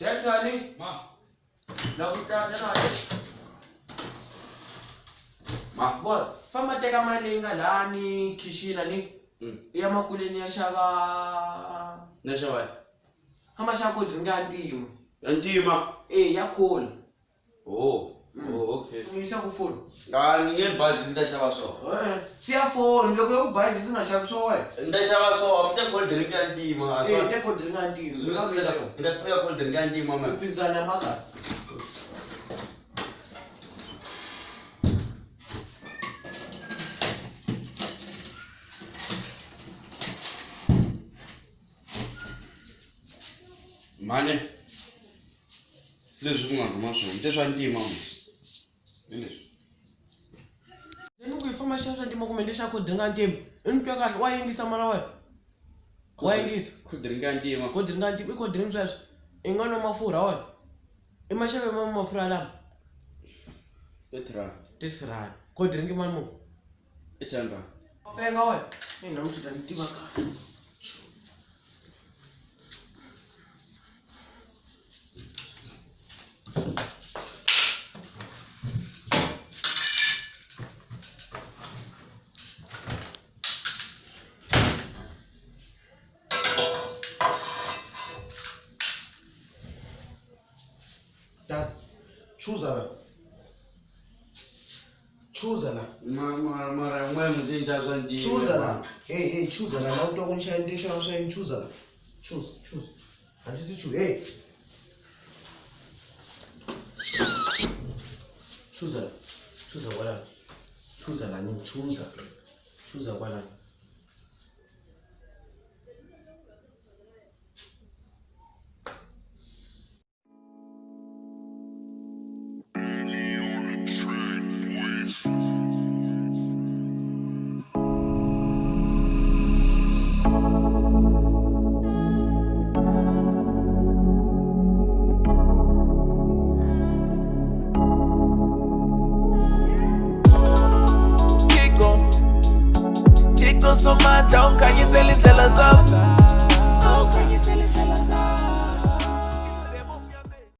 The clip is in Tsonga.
Sexually, Ma. La ku ta na Ma. Bo, famba teka mali leyi nga lani khixina ni ya makuleni ya xava Na xava. Famba xava cold drink ya ntima. Ya ntima? Eh, ya cola. Oh. Oh, okay. U yisa ku foni? Ah, ni nge bazi ni ta xava swona. Eh, siya foni loko yo ku bazi si nga xavi swona. Ni ta xava swona, mi ta cold drink ya ntima. Eh, ta cold drink ya ntima. Ni ta teka cold drink ya ntima U man. phikizana na Marcus. Mhani leswi ku nga rhuma swona mi te swa ntima musi hi leswi Ni ku yi famba xava swa ntima kumbe lexaku cold drink ya ntima i ni twa kahle wa yingisa mara wena wa yingisa cold drink ya ntima cold drink ya ntima i cold drink sweswo i nga nwa mafurha wena i maxave ma mafurha lama 30 rand. 30 rand cold drink i mali muni? I 10 rand. Penga wena i namuntlha ta ni tiva kahle. Ta chuza la. Chuza la. Mara n'we mi ndzi xava swa ntima. Chuza la. Hey, hey, chuza la. Na u twa ku ni xava ni xava swa yini chuza la. Choose, choose. Handisi choose. Hey. Chuza la. Chuza kwala. Chuza la ni chuza. Chuza kwala. Tiko Tiko somandla ungikhanyisela indlela zami. Ungikhanyisela indlela zami.